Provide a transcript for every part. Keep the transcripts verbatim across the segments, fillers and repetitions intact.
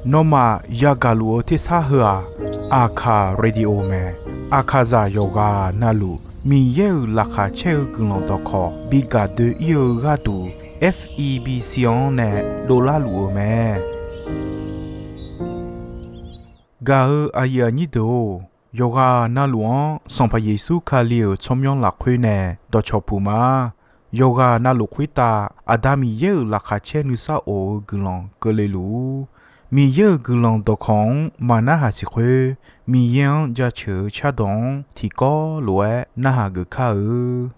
Nawmaf yagaq luf-eu tersar heu-aq, Aqkaq Radio mae. Aqkaqzaq yawqghaq navluf Miqyaer-euq laqkhaq caer-eu guiqlanq dawqkawq bi gaq doe-ir-eu gharduq, F E B C-anr nae dovlar luf-euq mae. Gaq-eu aqyuif aqnyir deuq-or, yawqghaq navluf-anr Sanqpaq Yeqsur Kali-euq tsawrmyanr lafkhoer nae dawqcawq puq ma. Yawqghaq navluf khoertav Aqda Miqyaer-euq laqkhaq caer nuisar of-eu guiqlanq keuvle luf-ur. Miqyaer-euq guiqlanq dawqkawq-anr maqnarhaq siq khoer, Miqyaer-anr jaceuq-eu cardawq-anr tiqkawv lof-aer narhaq geuf kar-eu.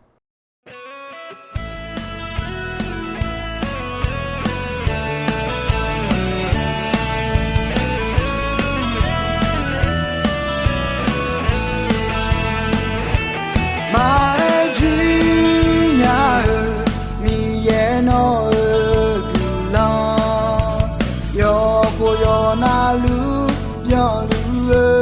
Maqaer jir nya-eu Miqyaer nawq-eu guiqlanq, yawqkhof yawqnavluf byanluf-eu,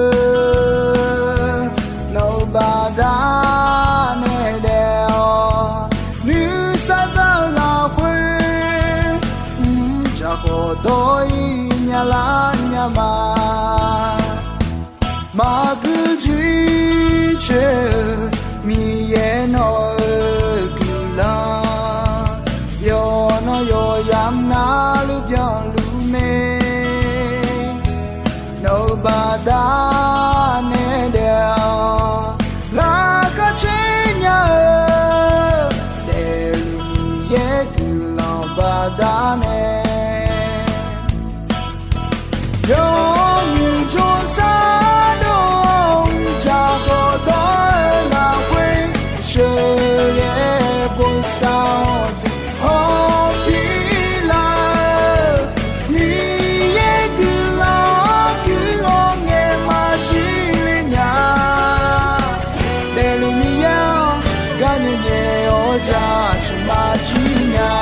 nawq-euq baqdanae daef-awq. Nuisar za-eu lafkhoer, mrjaq khawf dawr-ir nyalar nya ma. Maqgui jir coer-eu Miqyaer nawq-eu guiqlanq, yawqnan yawqyamq navluf byanluf mae. Nawq-euq baqdanae daef-awq. Laqkhaq caer nya-eu daefluf Miqyaer guiqlanq baqdanae, yawmuiq jawrsar dov-awr mrjaq khawf dawr-eu lafkhoer, sheuqghae bosav-awr tiq hawr pirlar-eu, Miqyaer guiqlanq-anr guiq-awr ngaeq maqjir le nya. Daefluf Miqyaer-anr gar nyae nyae-awr jaceuq maqjir nya.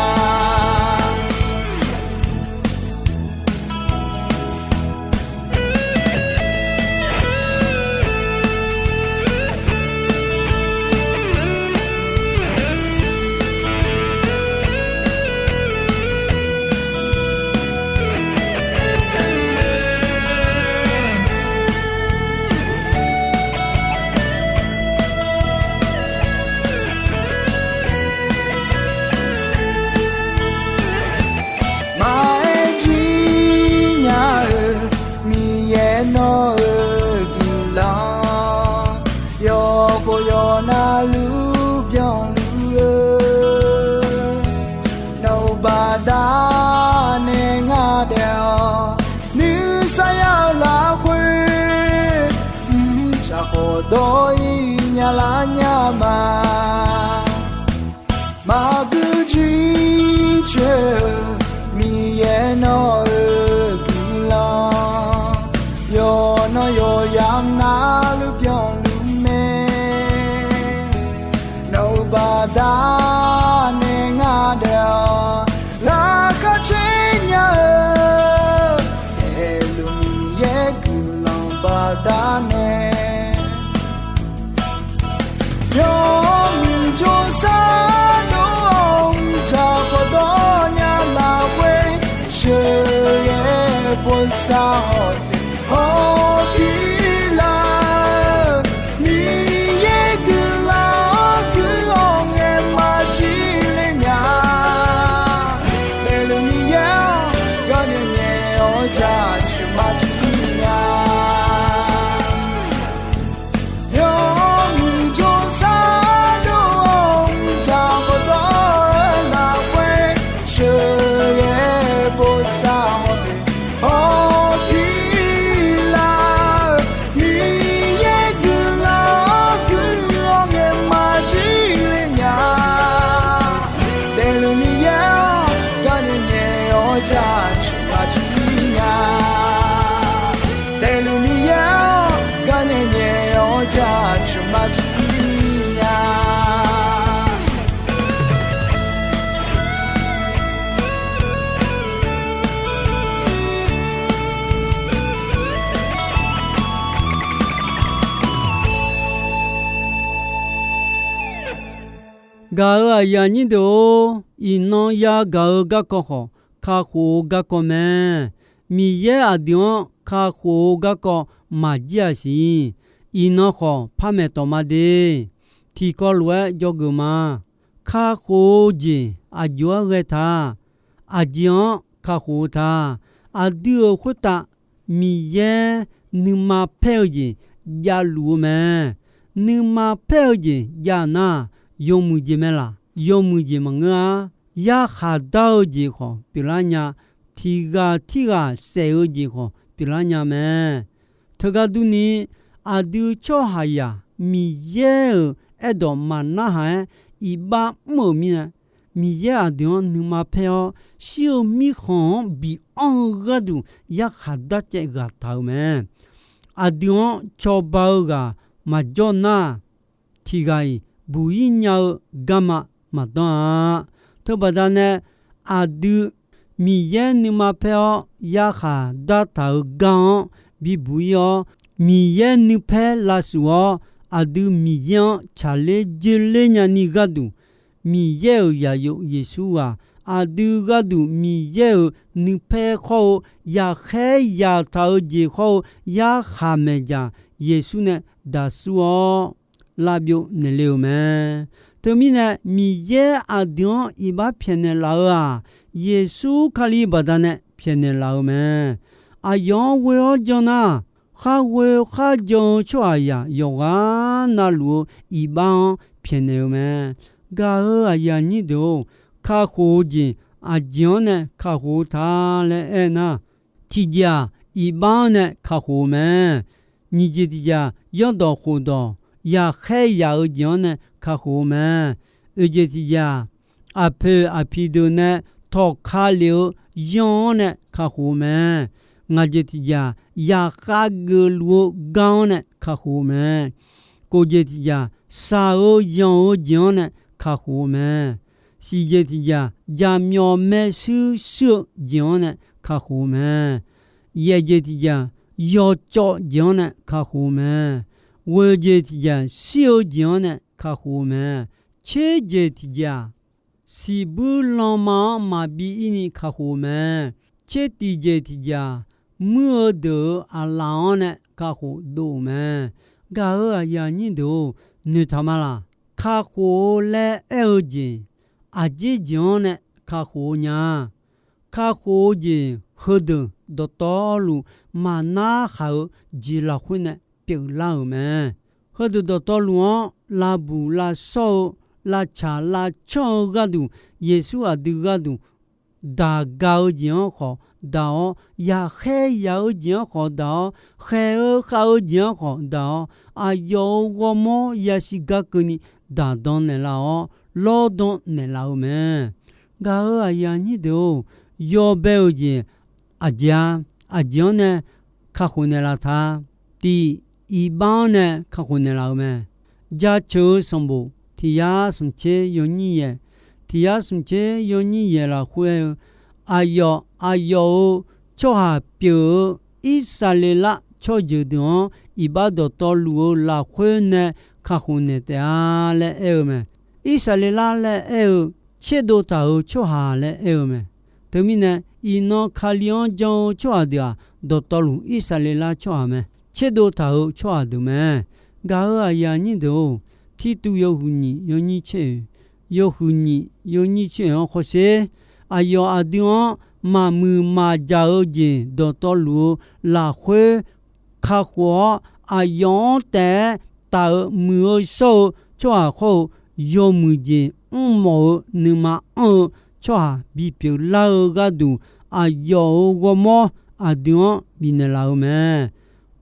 Maqaer jir nya-eu Miqyaer nawq-eu guiqlanq, yawqkhof yawqnavluf byanluf-eu, nawq-euq baqdanae ngar daef-awq. Nuisar ya-eu lafkhoer, mrjaq khawf dawr-ir nyalar nya ma. Maqgui jir coer-eu Miqyaer nawq-eu guiqlanq, yawqnan yawqyamq navluf byanluf mae. Nawq-euq baqdanae ngar daef-awq. Laqkhaq caer nya-eu daefluf Miqyaer guiqlanq baqdanae, yawmuiq jawrsar dov-awr mrjaq khawf dawr nya lafkhoer, sheuqghae bosav-awr tiq hawr pirlar-eu, Miqyaer guiqlanq-anr guiq-awr ngaeq maqjir le nya. Daefluf Miqyaer-anr gar nyae nyae-awr jaceuq maqjir nya. Yawmuiq jawrsar dov-awr mrjaq khawf dawr-eu lafkhoer, sheuqghae bosav-awr tiq hawr pirlar-eu, Miqyaer guiqlanq-anr guiq-awr ngaeq maqjir le nya. Daefluf Miqyaer-anr gar nyae nyae-awr jaceuq maqjir nya. Daefluf Miqyaer-anr gar nyae nyae-awr jaceuq maqjir nya. Gaq-euq aqyuif aqnyir deuq-or, iqnan yagaq-eu garkawv khawf, kakhof-eu garkawv mae. Miqyaer aqdui-anr kakhof-eu garkawv maqjir-aq siq. Iqnan khawf par maeqtawq ma de. Tiqkawv lof-aer dzawgeuf ma. Kakhof-eu jeq aqjox-aer ghae ta. Aqjeq-anr kakhof-eu ta. Aqdui-euq khoertav Miqyaer nuima paer-eu jeq javluf-eu mae. Nuima paer-eu jeq jav nar, yawmuiq jeq mae laq? Yawmuiq jeq maqngeur-a. Yarkhaq dar-eu jeq khawf pyeuflar nya. Tiq ghaq tirghaq saef-eu jeq khawf pyeuflar nya mae. Teugar durni, aqdui tsawrhaqzaq Miqyaer-euq aerdawq maqnarhaq-aer iqbax mr-euq mirnae, Miqyaer aqdui-anr nuima paer-awr, shir-eu mirkhanq-anr bianr-eu gharduq yarkhaq darcaev ghaq taq-euq mae. Aqdui-anr cawba-eu ghaq maqjawr nar, tiq ghaq-iq buq-ir nya-eu garma maqdanr-a. Teubaqda nae, aqdui Miqyaer nuima paer-awr yarkhaq dartaq-euq gar-anr bibuq-ir-awr, Miqyaer nuipaer lavsuf-awr, aqdui Miqyaer-anr tsaqler dzoerler nyani gharduq, Miqyaer-euq zaqyo Yeqsur ghaq aqdui gharduq Miqyaer-euq nuipaer khawr-eu yaqkhaer yaqtaq-eu jeq khawr-eu yarkhaq maeqdzaq Yeqsur nae daqsur-awr lavbyov naeqle-euq mae. Teumirnae Miqyaer aqdui-anr iqbax pyaeqnaeq laf-eu-aq, Yeqsur Kali baqdanae pyaeqnaeq laf-eu mae. Aqyawf-anr ghoe-awr jan nar, khar ghoe khar jan-eu tsawrhaqzaq yawqghaq navluf-eu iqbax-anr pyaeqnaeq-eu mae. Gaq-euq aqyuif aqnyir deuq-or, kakhof-eu jeq aqjeq-anr nae kakhof-eu ta laer aernar, tiqjeq-aq, iqbax-anr nae kakhof-eu mae. Nyiq jeq tiqjeq-aq, zanrdawq khofdawq yaqkhaer yaq-eu jeq-anr nae kakhof-eu mae. Oeq jeq tiqjeq-aq, aqpoeq aqpiq deuq nae tawqka lef-eu yan-anr nae kakhof-eu mae. Ngaq jeq tiqjeq-aq, yaqkhav geufluf-eu gar-anr nae kakhof-eu mae. Kof jeq tiqjeq-aq, shaq-eu yanq-eu jeq-anr nae kakhof-eu mae. Siq jeq tiqjeq-aq, jaqmyawf maershuir shuir-eu jeq-anr nae kakhof-eu mae. Yaeq jeq tiqjeq-aq, yawcawv jeq-anr nae kakhof-eu mae. Ghoeq jeq tiqjeq-aq, shir-eu jeq-anr nae kakhof-eu mae. Tser jeq tiqjeq-aq, siqbuir lanma-anr maqbi ir ni kakhof-eu mae. Tser tiqjeq tiqjeq-aq, muir-eu deuq-euq aqlaf-anr nae kakhof dov-euq mae. Gaq-euq aqyuif aqnyir deuq-or, noeqtaq ma laq? Kakhof-eu laer aer-eu jeq, aqjeq jeq-anr nae kakhof-eu nya. Kakhof-eu jeq heudeuq dawqtawvluf maqnar khaq-eu jeq lafkhoer nae pyeuflar-euq mae. Heudeuq dawqtawvluf-anr lavbuq lavshawr-eu, lavtsaq lavcanr-eu gharduq, Yeqsur aqdui gharduq daq ga-eu jeq-anr khawf daq-awr, yaqkhaer yaq-eu jeq-anr khawf daq-awr, khaeq-eu khav-eu jeq-anr khawf daq-awr, aqyawf-euq ghawrmawr yasiq gar keuvni daqdan naeqlaf-awr, lawrdan naeqlaf-eu mae. Gaq-euq aqyuif aqnyir deuq-or, yawbae-euq jeq aqjeq-a, aqjeq-anr nae kakhof naeqlaf ta. Tiq, iqbax-anr nae kakhof naeqlaf-eu mae. Jaceuq-eu sanqbof tiq yar smq tser yawnyir yaeq, tiq yar smq tser yawnyir yaeq lafkhoer aer-eu, aqyawf, aqyawf-euq tsawrhaq pyeuf-eu Irsaqleqlav tsawrjeuq deuq-anr iqbax dawqtawvluf-eu lafkhoer nae kakhof naeq taef-a laer aer-eu mae. Irsaqleqlav laer aer-eu tserdov taq-euq tsawrhaq laer aer-eu mae. Teumirnae, iqnan Kali-anr jan-eu tsawrhaq deuq-aq, dawqtawvluf Irsaqleqlav tsawrhaq mae. Tserdov taq-euq tsawrhaq deuq mae. Gaq-euq aqyuif aqnyir deuq-or, Tirtuv yawhuiq nyiq yawnyir tser oeq, yawhuiq nyiq yawnyir tser oeq-anr hawsher. Aqyawf aqdui-anr maqmuiq maqjaq-eu jeq dawqtawvluf-eu lafkhoer kakhof-awr, aqyawf-anr taef-aer taf-eu muiq-eu shawr-eu tsawrhaq khawr-eu, yawmuiq jeq mrmawf-eu nuima anr-eu tsawrhaq bipyeuf lar-eu gharduq, aqyawf-euq ghawrmawr aqdui-anr bifnaeq laf-eu mae.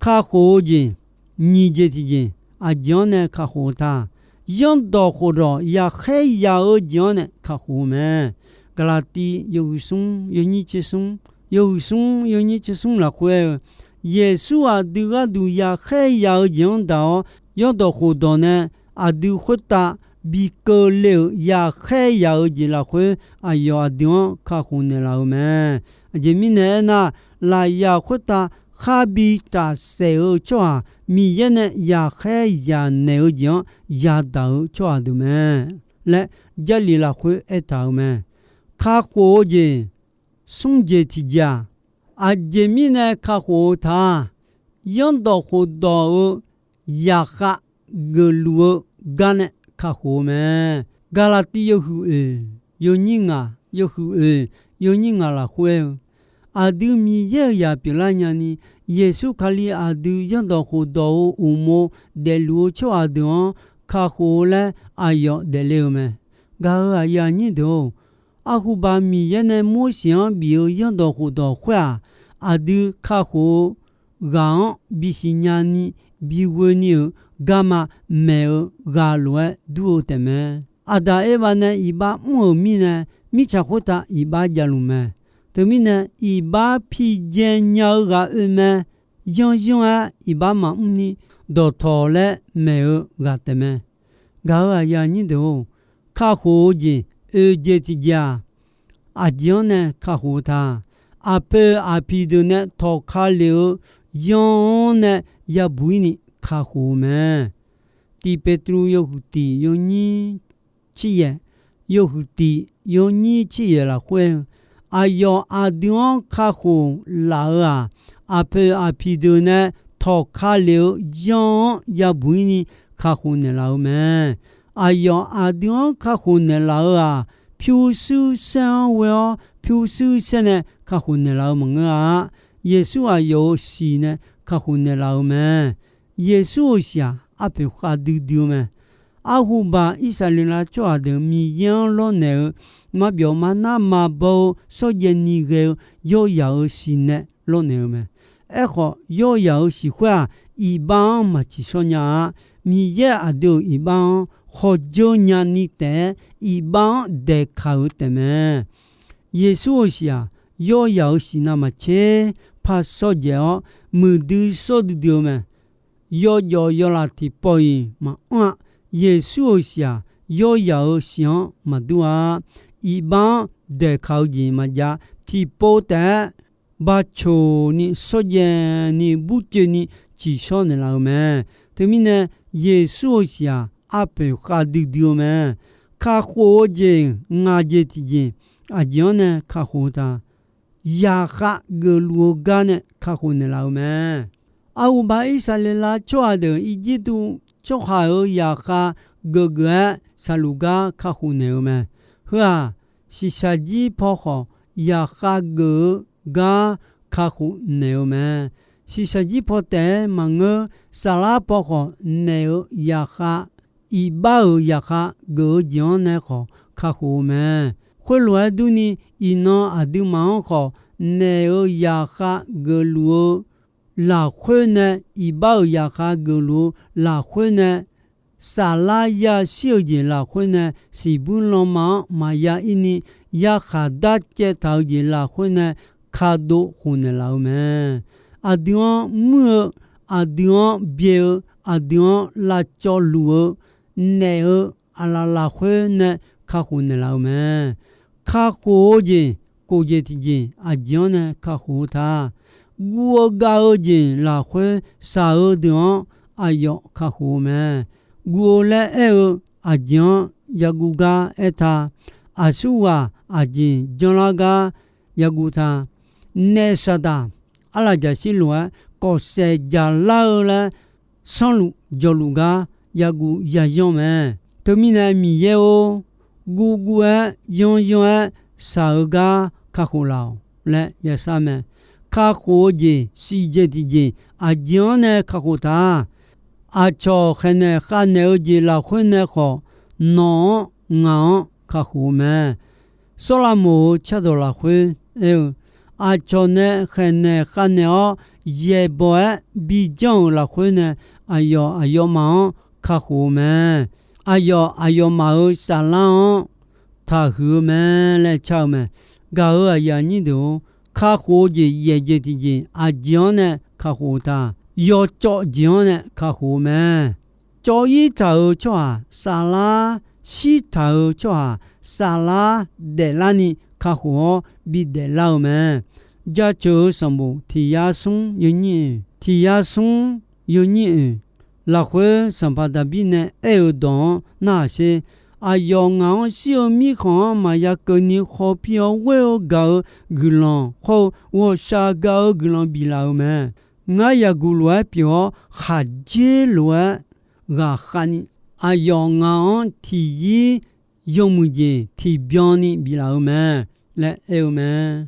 Kakhof-eu jeq, nyiq jeq tiqjeq, aqjeq-anr nae kakhof-eu ta. Zanrdawq khofdawq yaqkhaer yaq-eu jeq-anr nae kakhof-eu mae. Gaqlaqtiv yawhuiq smr yawnyir tser smr, yawhuiq smr yawnyir tser smr lafkhoer aer-eu, Yeqsur aqdui gharduq yaqkhaer yaq-eu jeq-anr daq-awr, zanrdawq khofdawq nae aqdui khoertav bi keuvle-euq yaqkhaer yaq-eu jeq lafkhoer, aqyawf aqdui-anr kakhof naeqlaf-eu mae. Aqjeq mirnae aernar, lafyaq khoertav kharbi tafsaef-eu tsawrhaq, Miqyaer nae yaqkhaer yaq naeq-eu jeq-anr yadaq-eu tsawrhaq deuq mae laer, Jarlif lafkhoer aertaq-euq mae. Kakhof-eu jeq, smr jeq tiqjeq-aq, aqjeq mirnae kakhof-eu ta, zanrdawq khofdawq-eu zaqkhav geufluf-eu gar nae kakhof-eu mae. Gaqlaqtiv yawhuiq oeq yawnyir ngaq, yawhuiq oeq yawnyir ngaq lafkhoer-eu, aqdui Miqyaer-euq zaq pyeuflar nyani, Yeqsur Kali aqdui zanrdawq khofdawq-eu uqmov daefluf-eu tsawrhaq deuq-anr kakhof-eu laer aqyawf daefle-eu mae. Gaq-euq aqyuif aqnyir deuq-or, arhuba Miqyaer nae Morseq-anr bif-eu zanrdawq khofdawq khoer-aq, aqdui kakhof-eu ghaq-anr bisiq nyani bighoe ni-euq garma maeq-eu ghaq lof-aer dur-eu taefmae. Aqdaq Erbav nae iqbax mr-euq mirnae, mirtsaq khoertav iqbax javluf mae. Teumirnae, iqbax pijae nya-eu ghaq oe mae. Yanrzanr-aer iqbax maqmr ni dawqtawq laer maeq-eu ghaq taefmae. Gaq-euq aqyuif aqnyir deuq-or, kakhof-eu jeq oeq jeq tiqjeq-aq, aqjeq-anr nae kakhof-eu ta, aqpoeq aqpiq deuq nae tawqka lef-eu yanr-anr nae yabuq-ir ni kakhof-eu mae. Tiq Petruv yawhuiq tiq yawnyir tsiryaef, yawhuiq tiq yawnyir tsiryaef lafkhoer-eu, aqyawf aqdui-anr kakhof laf-eu-aq, aqpoeq aqpiq deuq nae tawqka lef-eu yanr-anr yabuq-ir ni kakhof naeqlaf-eu mae. Aqyawf aqdui-anr kakhof naeqlaf-eu-aq, pyurshuir saer-anr ghoe-awr pyurshuir saer nae kakhof naeqlaf-eu maqngeur-a. Yeqsur aqyawf-euq siq nae kakhof naeqlaf-eu mae. Yeqsur-euq siq-aq, arpoeq khavdui dui-eu mae. Arhuba Irsaqleqlav tsawrhaq deuq Miqyaer-anr lawrnaeq-eu, marbyawf marnar maqbaw-eu shawrjaev ni ghae-eu yawrzaq-euq siq nae lawrnaeq-eu mae. Aerkhawf, yawrzaq-euq siq khoer-aq, iqbax-anr maq tsiqshawr nya-a. Miqyaer aqdui-euq iqbax-anr khawf dzeur nyani taef-aer, iqbax-anr daeqkaq-eu taefmae. Yeqsur-euq siq-aq, yawrzaq-euq siq navmaqtser par shawrjaev-awr, muiqdui shawr duidui-eu mae. Yawjawf yawlaf tiqpawf-iq maqanr-a. Yeqsur-euq siq-aq, yawrzaq-euq siq-anr maqdur-a. Iqbax-anr daeqkaq-eu jeq maqjav. Tiqpov taef-aer bacoq ni shawrjaev ni burcoeni tsiqshawr naeqlaf-eu mae. Teumirnae, Yeqsur-euq siq-aq, arpoeq khavdui dui-eu mae. Kakhof-eu jeq ngaq jeq tiqjeq, aqjeq-anr nae kakhof-eu ta, zaqkhav geufluf-eu gar nae kakhof naeqlaf-eu mae. Arhuba Irsaqleqlav tsawrhaq deuq Irjirtuv tsawrhaq-euq zaqkhav geufgeuf-aer saqluf gar kakhof naeq-eu mae. Heu-aq, shiqshaq jir paw khawf zaqkhav geuf-eu gar kakhof naeq-eu mae. Shiqshaq jir paw taef-aer maqngeur, saflar paw khawf naeq-eu zaqkhav, iqbax-euq zaqkhav geuf-eu jeq-anr nae khawf kakhof-eu mae. Khoerlof-aer durni, iqnan aqduimaf-anr khawf naeq-eu zaqkhav geufluf-eu lafkhoer nae, iqbax-euq zaqkhav geufluf-eu lafkhoer nae, saflar yashir-eu jeq lafkhoer nae, siqbuir lanma-anr maqya ir ni yarkhaq darcaev taq-eu jeq lafkhoer nae, kadov khofnaeq laf-eu mae. Aqdui-anr muir-eu, aqdui-anr byae-eu, aqdui-anr lavcawv luf-eu, naeq-eu aqlaf lafkhoer nae kakhof naeqlaf-eu mae. Kakhof-eu jeq kof jeq tiqjeq aqjeq-anr nae kakhof-eu ta, guv-eu gav-eu jeq lafkhoer shaq-eu deuq-anr aqyawf kakhof-eu mae. Guv-eu laer aer-eu aqjeq-anr yaguv gar aerta, aqsurghaq aqjeq janrlar gar yaguv ta, naef saqdaq arlaqjaqshir lof-aer kawfsaef jaqlar-eu laer sanrluf jawrluf gar yaguv yayanr mae. Teumirnae Miqyaer-or, guvguv-aer yanryanr-aer shaq-eu gar kakhof laf-awq laer yashar mae. Kakhof-eu jeq shif jeq tiqjeq aqjeq-anr nae kakhof ta, aqcawq khaeqnaeq khavnaeq-eu jeq lafkhoer nae khawf, nawq-anr ngaq-anr kakhof-eu mae. Sawrlaqmoq-euq cardawq lafkhoer aer-eu, aqcawq nae khaeqnaeq khavnaeq-awr yaeqbawq-aer bijanr-euq lafkhoer nae, aqyawf aqyawfmaf-anr kakhof-eu mae. Aqyawf aqyawfmaf-euq saflar-anr taqhuiq-eu mae laer car-eu mae. Gaq-euq aqyuif aqnyir deuq-or, kakhof-eu jeq yaeq jeq tiqjeq aqjeq-anr nae kakhof-eu ta, yawcawv jeq-anr nae kakhof-eu mae. Cawv-ir taq-euq tsawrhaq saflar, shir taq-euq tsawrhaq saflar daeflarni kakhof-awr bidaef lar-eu mae. Jaceuq-euq sanqbof tiq yar smr yawnyir oeq, tiq yar smr yawnyir oeq lafkhoer, Sanqpaq Daqbir nae aer-euq dawq-anr narhaq sher. Aqyawf ngaq-anr shir-eu mirkhanq-anr maqya keuvni khawpir-awr ghoer-eu gaq-eu guiqlanq hawr-eu ghawqshaq gaq-eu guiqlanq biflaf-euq mae. Ngar yaqguq lof-aer pyeuf-awr, khaqdzer lof-aer ghaqkhav ni, aqyawf ngaq-anr tiqyir yawmuiq jeq tiqbyan ni biflaf-eu mae laer aer-eu mae.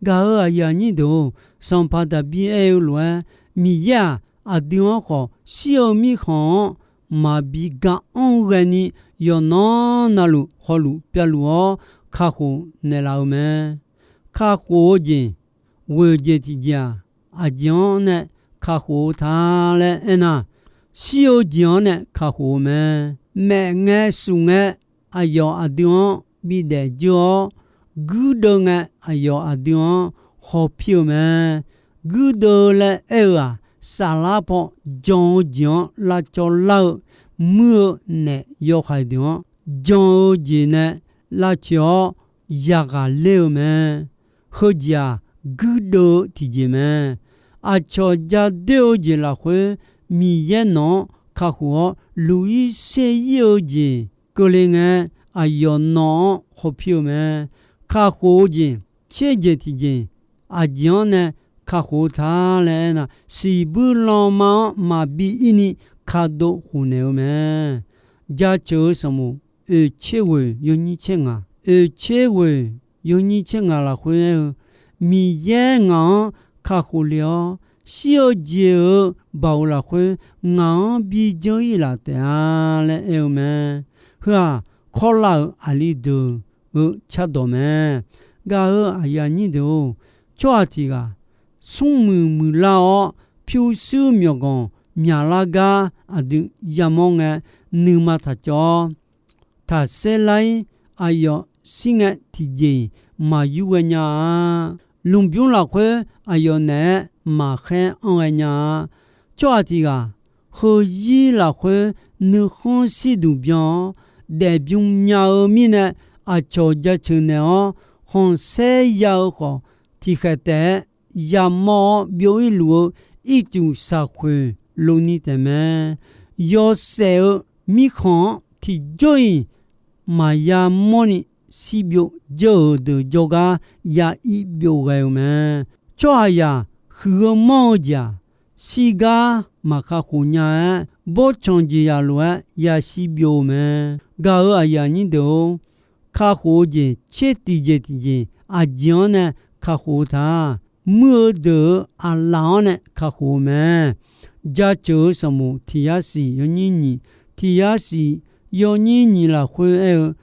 Gaq-euq aqyuif aqnyir deuq-or, Sanqpaq Daqbir aer-eu lof-aer, Miqyaer-aq, aqdui-anr khawf shir-eu mirkhanq-anr maqbi ga anr ghaeni, yawqnan navluf hawluf pyavluf-awr kakhof naeqlaf-eu mae. Kakhof-eu jeq, ghoeq jeq tiqjeq-aq, aqjeq-anr nae kakhof-eu ta laer aernar, shir-eu jeq-anr nae kakhof-eu mae. Maef ngae suf ngae, aqyawf aqdui-anr bidaef dzeur-awr, guirdeuv ngae, aqyawf aqdui-anr hawpir-eu mae. Guirdeuv laer aer-eu-aq, saflar paw jan-eu jeq-anr lavcawv lar-eu, muir-eu naef yawhaiq deuq-anr jan-eu jeq nae lavcoeq-awr yaghaq ler-eu mae. Heujeq-aq, guirdeuv-eu tiqjeq mae. Aqcawq ja doer-eu jeq lafkhoer, Miqyaer nawq-anr kakhof-awr luq-ir ser-ir-eu jeq keuvle ngae, aqyawf nawq-anr hawpir-eu mae. Kakhof-eu jeq, tser jeq tiqjeq, aqjeq-anr nae kakhof-eu ta laer aernar, siqbuir lanma-anr maqbi ir ni kadov khofnaeq-eu mae. Jaceuq-eu sanqbof oeq tser ghoeq yawnyir tser ngaq, oeq tser ghoeq yawnyir tser ngaq lafkhoer aer-eu, Miqyaer ngaq-anr kakhof le-awr, shir-eu jeq-euq baoq lafkhoer ngaq-anr bi dzeur-ir laf taef-a laer aer-eu mae. Heu-aq, kawrlav-euq aqli deuq-eu cardawq mae. Gaq-euq aqyuif aqnyir deuq-or, tsawrhaq tiq ghaq smrmuiq muiqlar-awr, pyurshuir myawqganq myaqlar gar aqdui yamawr ngae, nuima taqcawv-awr, taqsaer lar-ir. Aqyawf shir ngae tiqjeq-iq maqyur ghae nya-a. Lmqbymr lafkhoer aqyawf naeq-aer maqkhaer anr ghae nya-a. Tsawrhaq tiq ghaq heuzir lafkhoer nuikhanr shirduq byan-awr, daefbymr nya-eu mirnae aqcawq jaceuq naeq-awr, khanqsaer ya-eu khawf, tiqkhaeq taef-aer yamawr-awr byov-ir luf-eu ircuf shaqkhoeq lov ni taef mae. Yawshaef-eu mirkhanq-anr tiqjawr-iq maqya mawrni shirbyov dzeur-euq deuq jawrgar ya ir byov ghae-eu mae. Tsawrhaqzaq huiq-eu manr-eu jeq-aq, shirgar maqkakhof nya-aer, bawrtsanq jeqzaq lof-aer yashir byov-eu mae. Gaq-euq aqyuif aqnyir deuq-or, kakhof-eu jeq tser tiqjeq tiqjeq aqjeq-anr nae kakhof-eu ta. Muir-eu deuq-euq aqlaf-anr nae kakhof-eu mae. Jaceuq-eu sanqbof tiq yar siq yawnyir nyiq, tiq yar siq yawnyir nyiq lafkhoer aer-eu,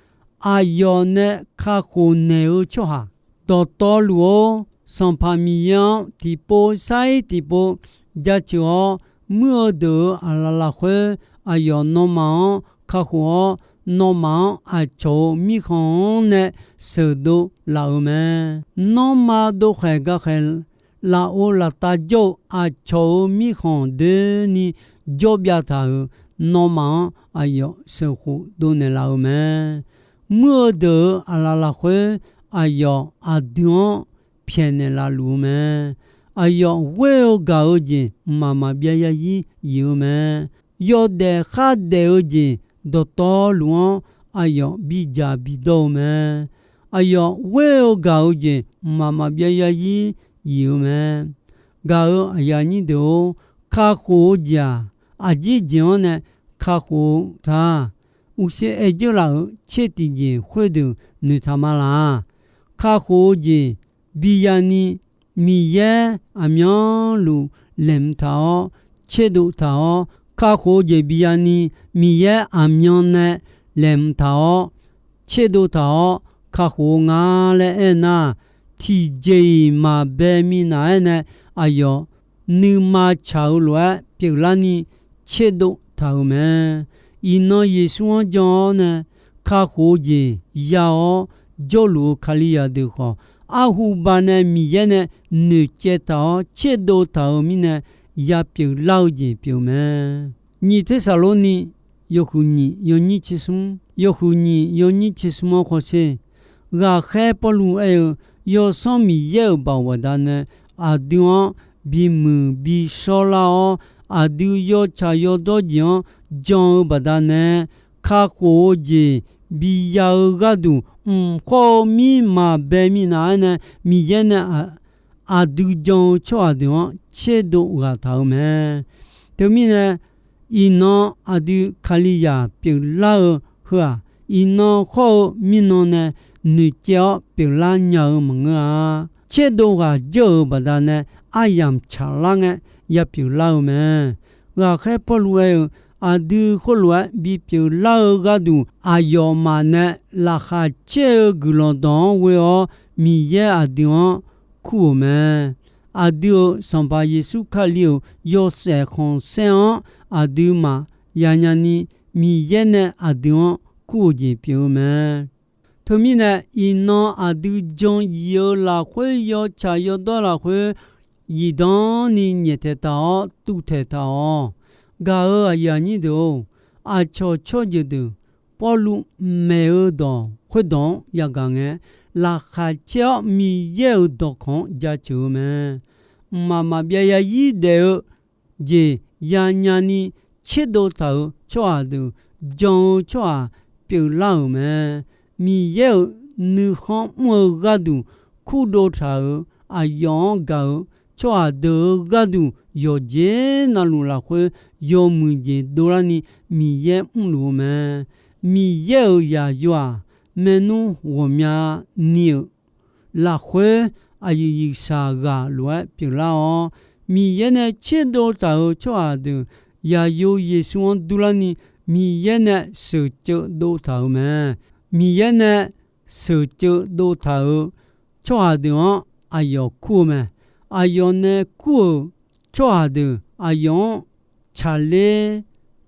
aqyawf nae kakhof naeq-eu tsawrhaq dawqtawvluf-or, Sanqpaq Miqyaer-anr tiqpov sair tiqpov jaceuq-awr, muir-eu deuq-euq aqlaf lafkhoer aqyawf nawmaf-anr kakhof-awr, nawmaf-anr aqcawq-euq mirkhanq-anr nae sheuqdov laf-euq mae. Nanrma dovkhaeq gakhaeq lafov laftav jawr-eu aqcawq-euq mirkhanq doeni jawr byav taq-euq nawmaf-anr aqyawf sheuqkhof dovnaeq laf-euq mae. Muir-eu deuq-euq aqlaf lafkhoer aqyawf aqdui-anr pyaeqnaeq laf luf-eu mae. Aqyawf ghoer-eu gaq-eu jeq mqmaq maqbyav yarzir yif-eu mae. Yawdaef khardaef-eu jeq dawqtawvluf-anr aqyawf bidzaq bidawr-eu mae. Aqyawf ghoer-eu gaq-eu jeq mqmaq maqbyav yarzir yif-eu mae. Gaq-euq aqyuif aqnyir deuq-or, kakhof-eu jeq-aq, aqjeq jeq-anr nae kakhof-eu ta. Uqshoe aerjeur laf-euq tser tiqjeq khoerdeuq noeqtaq ma laq. Kakhof-eu jeq biya ni Miqyaer aqmyanluf laeqhmq taq-awr tserdov taq-awr, kakhof-eu jeq biya ni Miqyaer aqmyan nae laeqhmq taq-awr tserdov taq-awr kakhof-eu nga laer aernar, tiqjeq-iq maqbae minav-aer nae aqyawf nuima tsaq-eu lof-aer pyeuflarni tserdov taq-euq mae. Iqnan Yeqsur-anr jan-awr nae kakhof-eu jeq ya-awr jawrluf-eu Kalizaq deuq khawf, arhu banae Miqyaer nae noeqcaev taq-awr tserdov taq-euq mirnae ya pyeuflar-eu jeq pyeuf mae. Nyiq Tersaqlorni yawhuiq nyiq yawnyir tser smr, yawhuiq nyiq yawnyir tser smr-anr khawsher. Ghaqkhaer Pawrluv aer-eu, Yawsanr Miqyaer-euq baoq baqdanae aqdui-anr bimuiq bishawr lar-awr, aqdui yawtsaq yawdawr jeq-anr jan-eu baqdanae, kakhof-eu jeq biya-eu gharduq, mq khawr-eu mir maqbae minav-aer nae Miqyaer nae aqdui jan-eu tsawrhaq deuq-anr tserdov ghaq taq-euq mae. Teumirnae, iqnan aqdui Kalizaq pyeuflar-eu heu-aq, iqnan khawr-eu mirnan nae noeqcaev-awr pyeuflar nya-eu maqngeur-a. Tserdov ghaq jawr-euq baqdanae aryamq tsaqlar ngae yapyeuf lar-eu mae. Ghaqkhaer Pawrluv aer-eu, aqdui khoerlof-aer bipyeuf lar-eu gharduq aqyawfmaf nae laqkhaq caer-eu guiqlanq dawq-anr ghoe-awr Miqyaer aqdui-anr kur-euq mae. Aqdui-euq Sanqpaq Yeqsur Kali-euq yawshaef khanqsaer-anr aqduimaf yanya ni Miqyaer nae aqdui-anr kur-eu jeq pyeuf-eu mae. Teumirnae iqnan aqdui jan yif-eu lafkhoer yawtsaq yawdawr lafkhoer zifdan ni nyaeftaeq taq-awr tuvtaeq taq-awq. Gaq-euq aqyuif aqnyir deuq-or, aqcawq tsawrjeuq deuq Pawrluv maeq-eu dawq khoerdawq-anr yagaq ngae, laqkhaq caer-awr Miqyaer-euq dawqkawq-anr jaceuq-eu mae. Mqmaq maqbyav yazir daef-eu jeq yanya ni tserdov taq-euq tsawrhaq deuq jan-eu tsawrhaq pyeuflar-euq mae. Miqyaer-euq nuikhanr mr-eu gharduq kurdov taq-euq aqyawf-anr gaq-euq tsawrhaq deuq-euq gharduq yawqjeq navluf lafkhoer yawmuiq jeq dovlarni Miqyaer mrluf-eu mae. Miqyaer-euq zaqyo-aq, maernmr ghawqmya ni-euq lafkhoer aqyuif yuifshaq ghaq lof-aer pyeuflar-awr, Miqyaer nae tserdov taq-euq tsawrhaq deuq zaqyo Yeqsur-anr durlarni Miqyaer nae sheuqceuv dov taq-euq mae. Miqyaer nae sheuqceuv dov taq-euq tsawrhaq deuq-anr aqyawf kur-eu mae. Aqyawf nae kur-euq tsawrhaq deuq aqyawf-anr tsaqler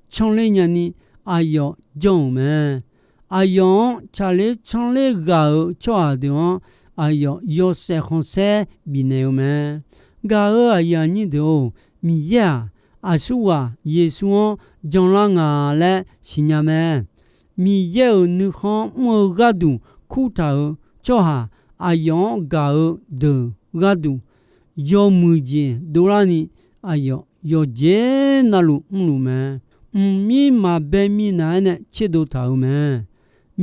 tsanrler nyani aqyawf janr-euq mae. Aqyawf-anr tsaqler tsanrler ghaq-euq tsawrhaq deuq-anr aqyawf yawshaef khanqsaer bifnaeq-eu mae. Gaq-euq aqyuif aqnyir deuq-or, Miqyaer-aq, aqsurghaq Yeqsur-anr janlar nga laer siqnya mae. Miqyaer-euq nuikhanr mr-eu gharduq kurtaq-euq tsawrhaq aqyawf-anr gaq-eu deuq gharduq yawmuiq jeq dovlarni aqyawf yawqjeq navluf mrluf mae. Mqmir maqbae minav-aer nae tserdov taq-euq mae.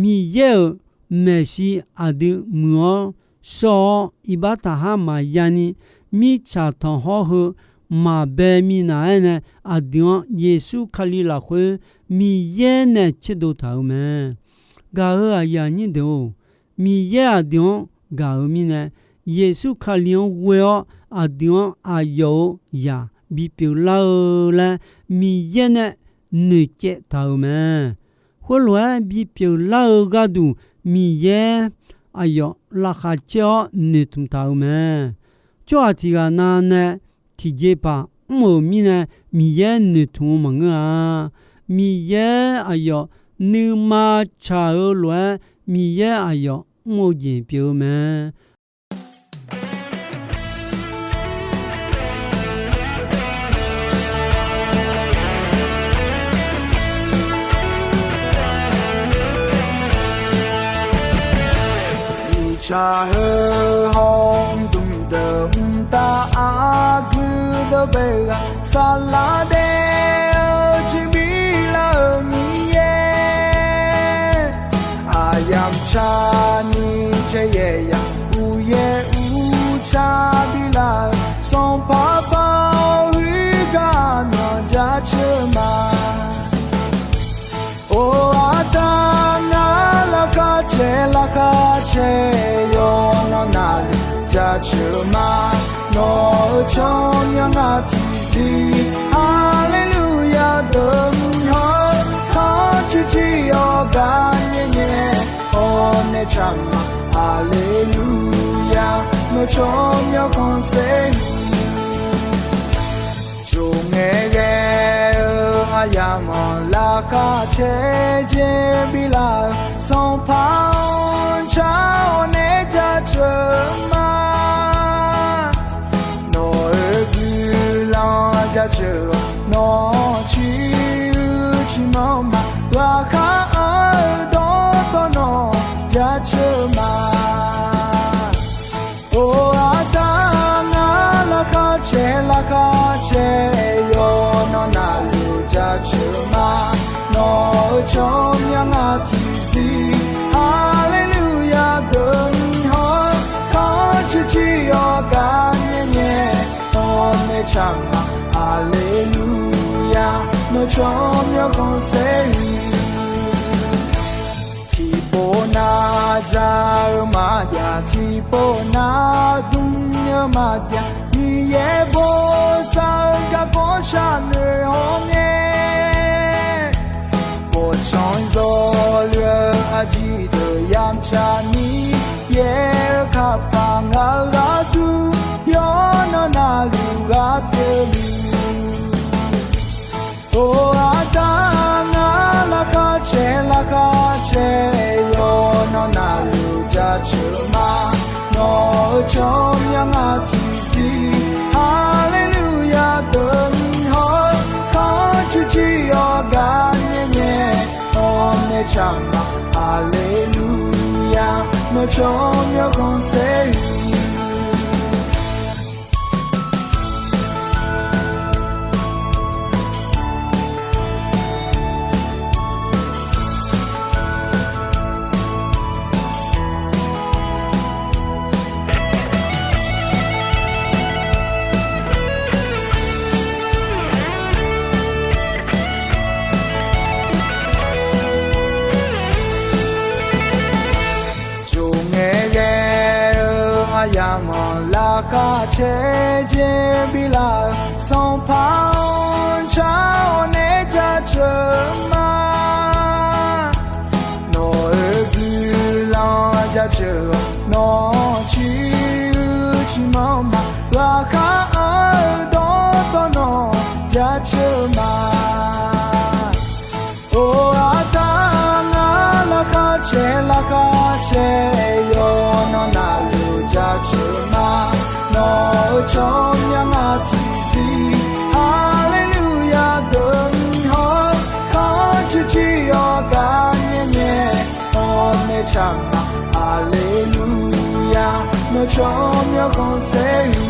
Miqyaer-euq maeqshi aqdui muiq-awr shawr-awr iqbax taqhar maqya ni, mirtsaq tanqhawr heu maqbae minav-aer nae aqdui-anr Yeqsur Kali lafkhoer Miqyaer nae tserdov taq-euq mae. Gaq-euq aqyuif aqnyir deuq-or, Miqyaer aqdui-anr gaq-euq mirnae, Yeqsur Kali-anr ghoe-awr aqdui-anr aqyawf-euq zaq bipyeuf lar-eu laer Miqyaer nae noeqcaev taq-euq mae. Khoerlof-aer bipyeuf lar-eu gharduq Miqyaer aqyawf laqkhaq caer-awr noeqtmq taq-euq mae. Tsawrhaq tiqghaq nav nae tiqjeqpaq mr-euq mirnae Miqyaer noeqtmq-eu maqngeur-a. Miqyaer aqyawf nuima tsaq-eu lof-aer Miqyaer aqyawf mr-eu jeq pyeuf-eu mae. Uqcaq heu hawr mqdmq deuq mqtav aqgeu deuq bae ghaq saflar daef-eu jeq bi lar-euq Miqyaer, aqyamq tsaqni caer yaeq yaq uqyaer uqtsaq bi lar-euq Sanqpaq Baoq huiq gar myawq jaceuq ma. Or, aqda ngar laqkhaq caer laqkhaq caer yawqnan navluf jaceuq ma. Nawq-euq tsawrmyanr ngar tiqzir Haleluya deuq mr-awr, khanr ciqciq-awr gar nyae nyae hawr nae tsaq ma. Haleluya, nawq tsawrmyanr khanqsaer ni Tsov ngae ghae-eu aqyamq-anr laqkhaq caer jeq bi lar-eu Sanqpaq-anr car-awr nae jaceuq ma. Nawq-euq guiqlanq jaceuq-awq, nawq-anr ciq uiq ciqmanr ma. Laqkhaq anr-eu dawqtawvluf nawq jaceuq ma. Or, aqda ngar laqkhaq caer laqkhaq caer yawqnan navluf jaceuq ma. Nawq-euq tsawrmyanr ngar tiqzir Nawr tsawrmyanr khanqsaer-eu, tiqpov nar ja-eu maqjav, tiqpov nar dmr-eu maqjav, Miqyaer bosav-eu garkawv sharnoeq hawr ngae, bawqtsanq zawluf-eu aqjeq deuq yamq tsaq ni, Miqyaer-eu kapaq ngaq-eu gharduq, yawqnan navluf ghaq pyeufluf. Or, aqda ngar laqkhaq caer, laqkhaq caer, yawqnan navluf jaceuq ma. Nawq-euq tsawrmyanr ngar tiqsiq, Haleluya deuq ni hawr, kharcuq jir-awr gar nyae nyae, hawr nae tsaq ma. Haleluya, nawr tsawrmyanr khanqsaer-eu. Tsov ngae ghae-eu aryamq-anr laqkhaq caer jeq bi laf-euq, Sanqpaq-anr car-awr nae jaceuq ma. Nawq-euq guiqlanq jaceuq-awq, nawq-anr ciq-eu ciqmanr ma. Laqkhaq anr-eu dawqtawvluf nawq jaceuq ma. Or, aqda ngar laqkhaq caer, laqkhaq caer, yawqnan navluf jaceuq ma. Nawq-euq tsawrmyanr ngar tiqsiq, Haleluya deuq ni hawr, kharcuq jir-awr gar nyae nyae, hawr nae tsaq ma. Haleluya, nawr tsawrmyanr khanqsaer-eu.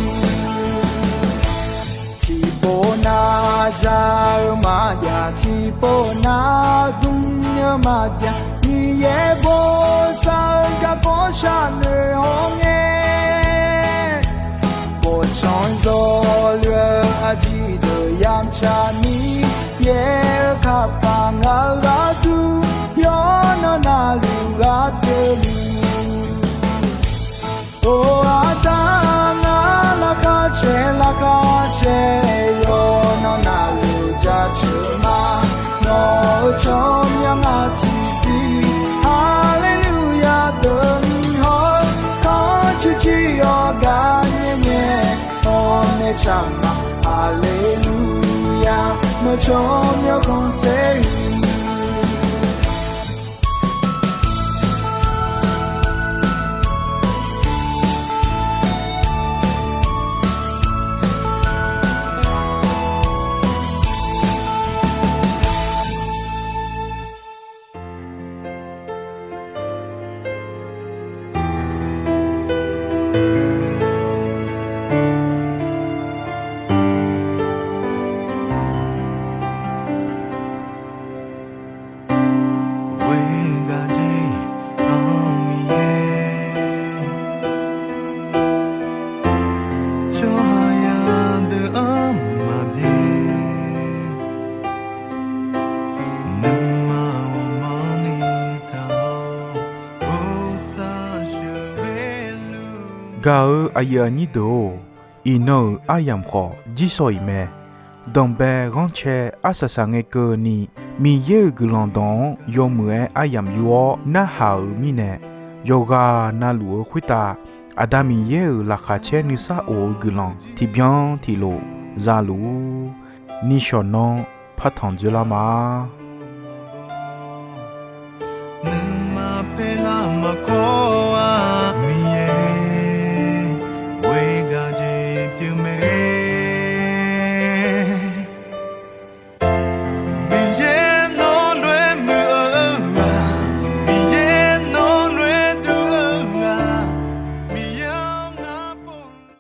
Tiqpov nar ja-eu maqjav, tiqpov nar dmr-eu maqjav, Miqyaer bosav-eu garkawv sharnoeq hawr ngae, bawqtsanq zawluf-eu aqjeq deuq yamq tsaq ni, Miqyaer-eu kapaq ngaq-eu gharduq, yawqnan navluf ghaq pyeufluf. Or, aqda ngar laqkhaq caer, laqkhaq caer, yawqnan navluf jaceuq ma. Nawq-euq tsawrmyanr ngar tiqsiq, Haleluya deuq ni hawr, kharcuq jir-awr gar nyae nyae, hawr nae tsaq ma. Haleluya, nawr tsawrmyanr khanqsaer-eu. Gaq-eu aqyuif aqnyir deuq-or, iqnan-euq aryamq khawf jirsawq iq mae. Danqbae ghanrcae arsaq saq ngae keuvni, Miqyaer-euq guiqlanq dawq-anr yawmuiq-aer aryamq yur-awr narhaq-euq mirnae, yawqghaq navluf-eu khoertav Aqda Miqyaer-euq laqkhaq caer nuisar of-eu guiqlanq tiqbyan tiqlof zaluf-ur. Nishawq nanr partanq dzoerlar ma. Nuima paerlar maqkawr